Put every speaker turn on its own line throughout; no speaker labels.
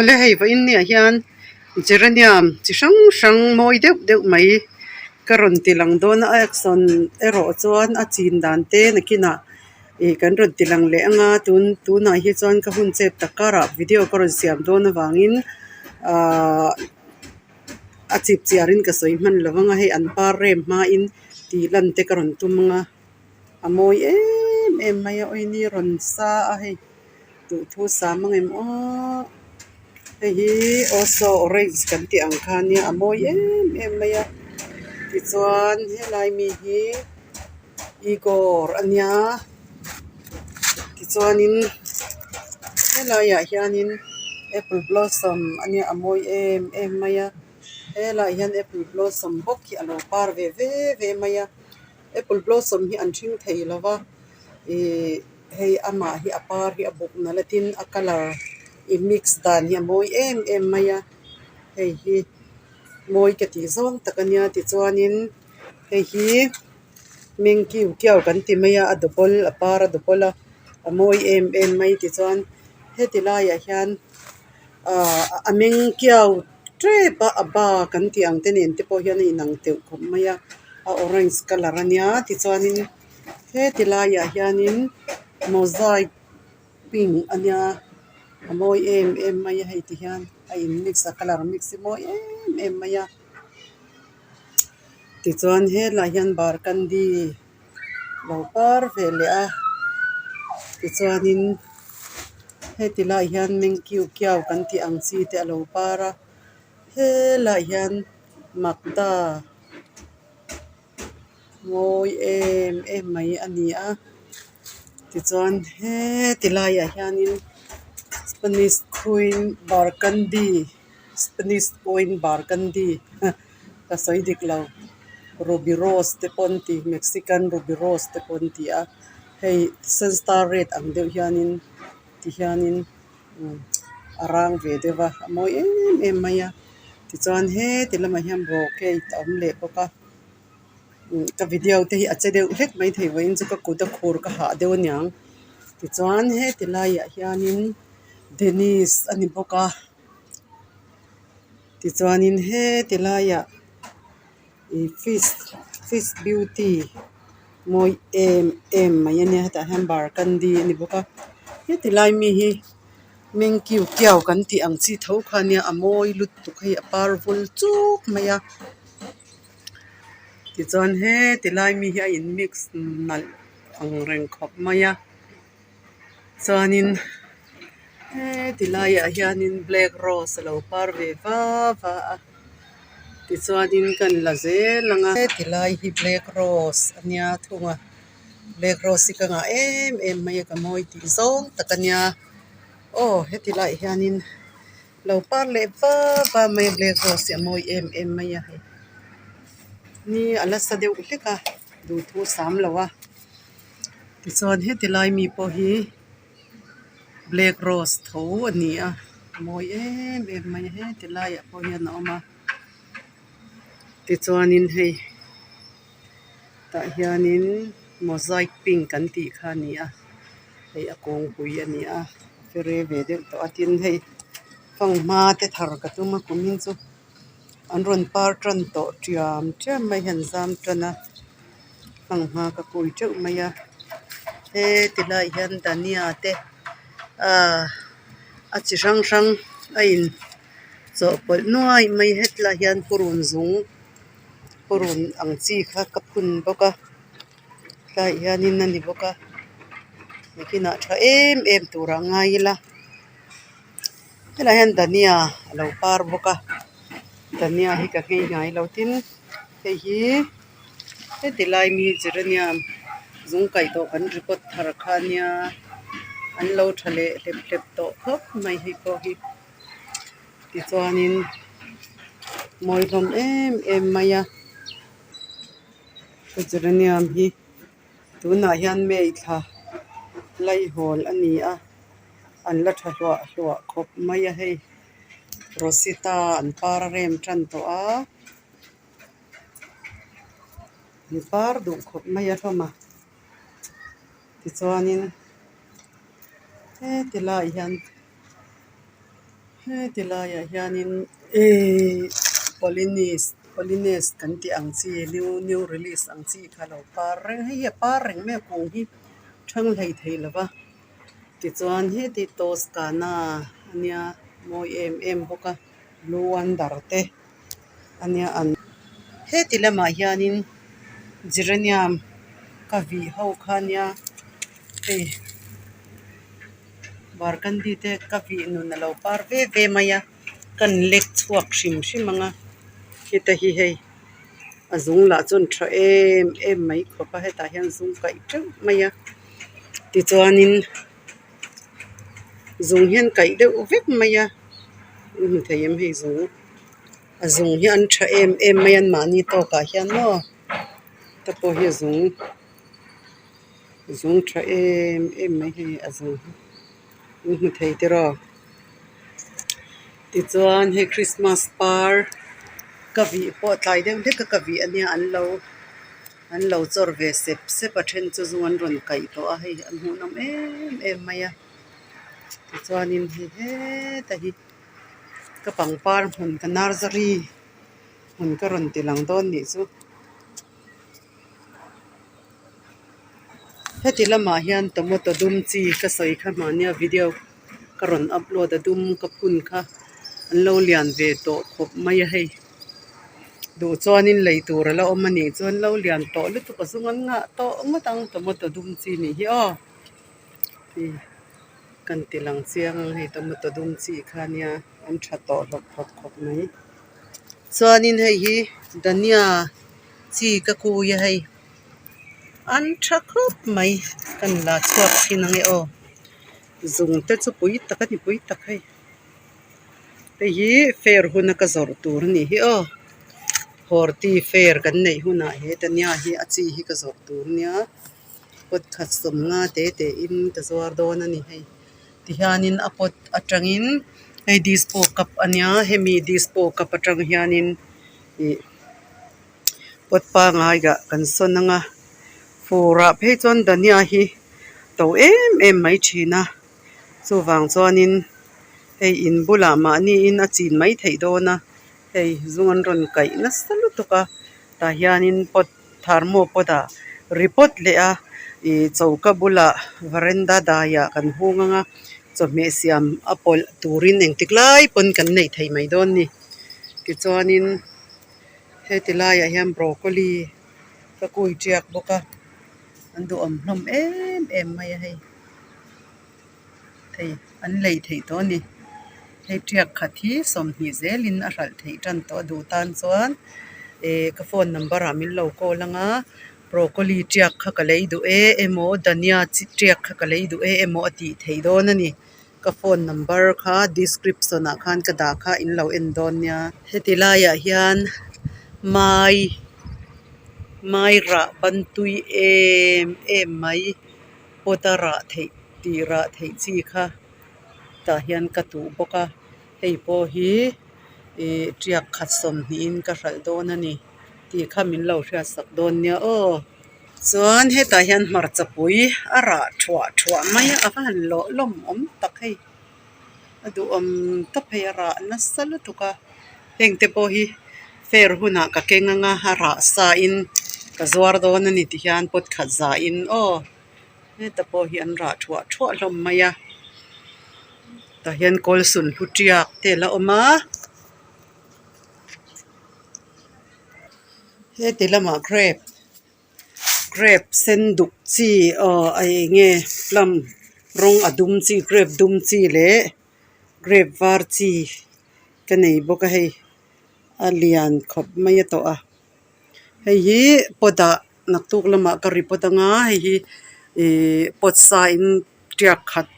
Awle hei vawiin niah hian geranium chi hrang hrang mawi deuh deuh mai ka rawn ti lang dawn a a action erawh chuan a chin dan te nakinah ih kan rawn ti lang leh ang a tun tunah hi chuan ka hun chep tak karah video ka rawn siam dawn avangin ahh a chip chiarin ka sawi hman lo ang a hei an par rem hmain tih lan te ka rawn tum ang a a mawi em em mai a awini rawn sa a hei. Duhthu sam ang em aw hei hi oso orange kan tih ang kha nia a mawi em em mai a tichuan helai mi hi igor a nia tichuanin helaiah hianin apple blossom a nia a mawi em em mai a helaiah hian apple blossom bawk hi a lo par ve ve ve mai a apple blossom hi an hring thei lo va ihh hei amah hi a par hi a buk nalh a tin a colour in mix dan hi a mawi em em mai a hei hi mawi ka tih zawng tak a nia tichuanin hei hi meng kiu kiau kan ti mai a a double a par a double a a mawi em em mai tichuan heti laiah hian ahh a meng kiau tep a a ba kan tih ang te nen te pawh hian a inang teuh khawp mai a a orange colour a nia tichuanin. Heti laiah hianin mosaic pink a nia a mawi em em mai a hei ti hian a in mix a colour mix hi mawi em em mai a tichuan helaiah hian barkandi lo par ve leh a tichuanin heti laiah hian meng kiu kiau kan tih ang chi te a lo par a helaiah hian makda. Mawi em em mai a ni a tichuan heti laiah hianin spanish queen burgundy spanish queen burgundy ka sawi dik lo ruby rose te pawh an ti mexican ruby rose te pawh an ti a hei sunstar red ang deuh hianin ti hianin a rang ve deuh va a mawi em em mai a tichuan heti lamah hian brocade a awm leh bawk a. Ka video te hi a che deuh hlek maithei vawiin chu ka kut a khur ka hah deuh aniang tichuan heti laiah hianin Dennis a ni bawk a tichuanin heti laiah ih fish fish beauty mawi em em mai a nia hetah hian barkandi a ni bawk a heti lai mi hi meng kiu kiau kan tih ang chi tho kha ania a mawi lutuk hei a par vul chuk mai a. Tichuan heti lai mi hi a in mix nalh ang reng khawp mai a chuanin heti laiah hianin black rose a lo par ve va va a tichuanin kan la zel ang a heti lai hi black rose a nia thung a black rose hi ka ngah em em mai a ka mawi tih zawng tak a nia aw heti laiah hianin. Lo par leh va va mai a black rose hi a mawi em em mai a hei ni a la sa deuh hlek a duhthu sam lo a tichuan heti lai mi pawh hi black rose tho a ni a a mawi em em mai a heti laiah pawh hian a awm a tichuanin hei tah hianin mosaic pink kan tih kha a ni a hei a kawngpui a ni a. Fere ve deuh tawh a tin hei fanghma te thar ka tum a kumin chu an rawn par tan tawh tiam tiam mai hian zam tan a fanghma ka kui teuh mai a heti laiah hian dhania te ahh a chi hrang hrang a in chawhpawlh nuai mai hetlaiah hian purun zung purun ang chi kha ka phun bawk a. Tlaiah hianin a ni bawk a nakinah tha em em turah a ngai ila helaiah hian dhania a lo par bawk a dhania hi ka nghei ngai lo tin hei hi heti lai mi geranium zung kaih tawh kan record thar kha a nia an lo tha leh hlep hlep tawh khawp mai hei pawh hi tichuanin mawi hlawm em em mai a. Geranium hi tunah hian May thla laihawl a ni a an la tha hluah hluah khawp mai a hei rosita an par a rem tan tawh a an par duh khawp mai a hlawm a tichuanin heti laiah hian. Heti laiah hianin ihh polines polines kan tih ang chi new new release ang chi kha alo par reng hei hi a par reng mai a kung hi thang hlei thei lo va tichuan heti toscana ania mawi em em bawk a blue wonder te ania an heti lamah hianin geranium ka vih ho kha ania hei. Burgundy te ka vih nun a lo par ve ve mai a kan lek chhuak hrim hrim ang a heta hi hei a zung lah chuan tha em em mai khawp a hetah hian zung kaih teuh mai a tichuanin zung hian kaih deuh vek mai a in hmu thei em hei zung a zung hi an tha em em mai a an mahni tawkah hian maw te pawh hi a zung. Zung tha em em mai hei a zung hi in hmu thei tiraw tichuan hei christmas par ka vih pawh tlai deuh hlek a ka vih ania an lo an lo chawr ve sep sep a then chu zung an rawn kaih tawh a hei an hmuhnawm em em mai a tichuanin hei heta hi ka pangpar hmun ka nursery hmun ka rawn ti lang dawn nih chu. Heti lamah hian tomato dum chi ka sawi kha hmahnia video ka rawn upload a dum ka phun kha an lo lian ve tawh khawp mai a hei duh chuanin lei tur a la awm a nih chuan lo lian tawh lutuk a zung an ngah tawh ngawt ang tomato dum chi nih hi aw hei kan ti lang chiang ang hei tomato dum chi kha nia an tha tawh hlawk hlawk khawp mai chuanin hei hi dhania chi ka kui a hei an tha khawp mai kan la chhuak thin ang e aw zung te chu pui tak a ni pui tak hei hei hi fair huna ka zawrh tur a nih hi aw horti fair kan neih hunah he dhania hi a chi hi ka zawrh tur a nia pot khat sawmnga te te in ka zuar dawn a ni hei tihianin a pot atangin hei dispo cup a nia hemi dispo cup atang hianin ih. Pot pangai ah kan sawn ang a fur ah phei chuan dhania hi to em em mai thin a chuvang chuanin hei in bulah mahni in a chin mai theih dawn a hei zung an rawn kaih nasa lutuk a tah hianin pot tharmaw pot ah ri pawt leh a ih choka bulah varanda daiah kan hung ang a chawhmeh siam a pawlh turin engtik lai pawn kan neih theih mai dawn a ni tichuanin. Heti laiah hian broccoli ka kui tiak bawk a an duhawm hlawm em em mai a hei thei an lei theih tawh a ni hei tiak khat hi sawmhnih zelin a hralh theih tan tawh a duh tan chuan eh ka phone number ah min lo call ang a broccoli tiak kha ka lei duh e emaw dhania chi tiak kha ka lei duh e emaw a tih theih dawn a ni. Ka phone number kha description ah khan ka dah kha in lo en dawn nia. Heti laiah hian mai mai rah ban tui em em mai pot a rah theih tih rah theih chi kha tah hian ka tuh bawk a hei pawh hi ih tiak khat sawmhnih in ka hralh dawn a ni tih kha min lo hriat sak dawn nia aw. Chuan hetah hian hmarcha pui a rah thuah thuah mai a a va han lawh lawm awm tak hei a duhawm tawp hei a rah nasa lutuk a heng te pawh hi fair hunah ka keng anga a rah sa in ka zuar dawn a ni ti hian pot khat za in aw heta pawh hi an rah thuah thuah hlawm mai a tah hian kawlsun hlu tiak te a la awm a. Heti lamah grape grape sen duk chi aw a eng nge plum rawng a dum chi grape dum chi leh grape var chi ka nei bawk a hei a lian khawp mai a tawh a hei hi pot ah naktuk lamah ka report anga hei hi ihh pot sa in tiak khat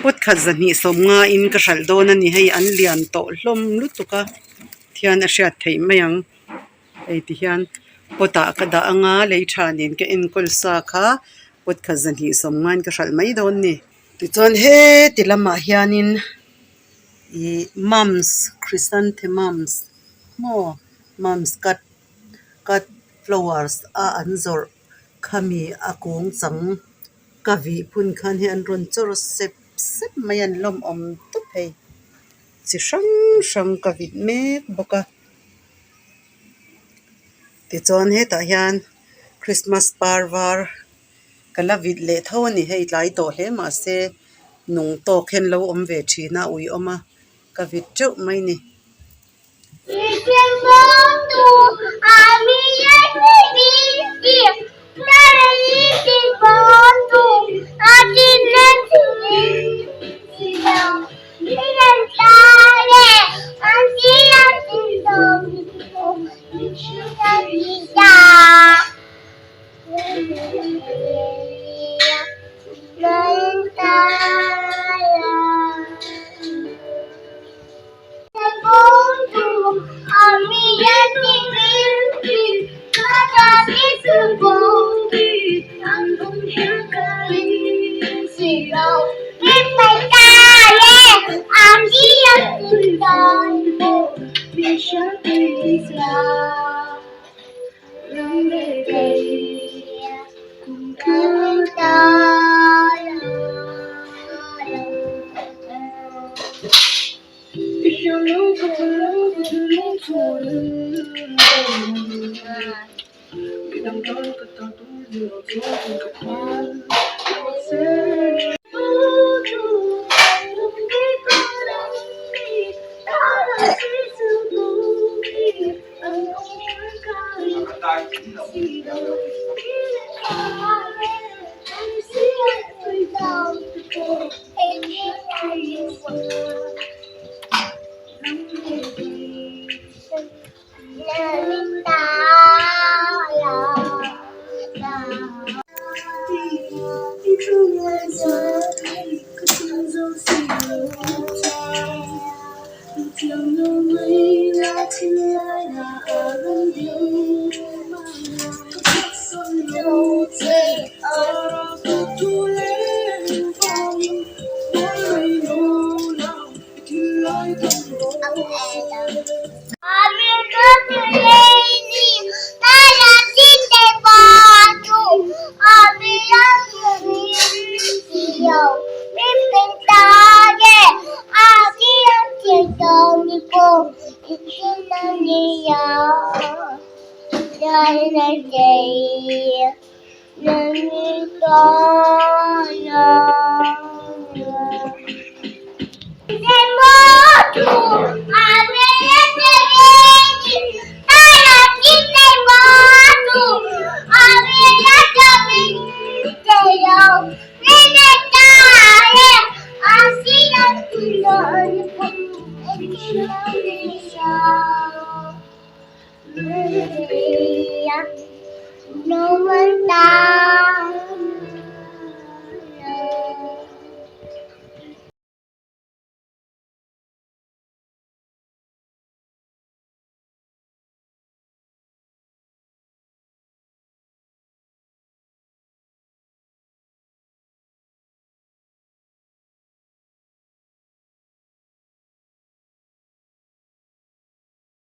pot khat zahnih sawmnga in ka hralh dawn a ni hei an lian tawh hlawm lutuk a thian a hriat theih mai ang hei ti hian pot ah ka dah anga lei tha nen ka enkawl sa kha pot khat zahnih sawmnga in ka hralh mai dawn a ni tichuan heti lamah hianin ihh mums chrysanthemums maw mums cut cut flowers a an zawrh khami a kung chang ka vih phun khan hei an rawn chawr sep sep mai a an lawmawm tawp hei. Chi hrang hrang ka vit mek bawk a tichuan hetah hian christmas par var ka la vit leh tho a ni hei tlai tawh hle mahse nung tawk hian lo awm ve thin a ui awm a ka vit teuh mai a ni.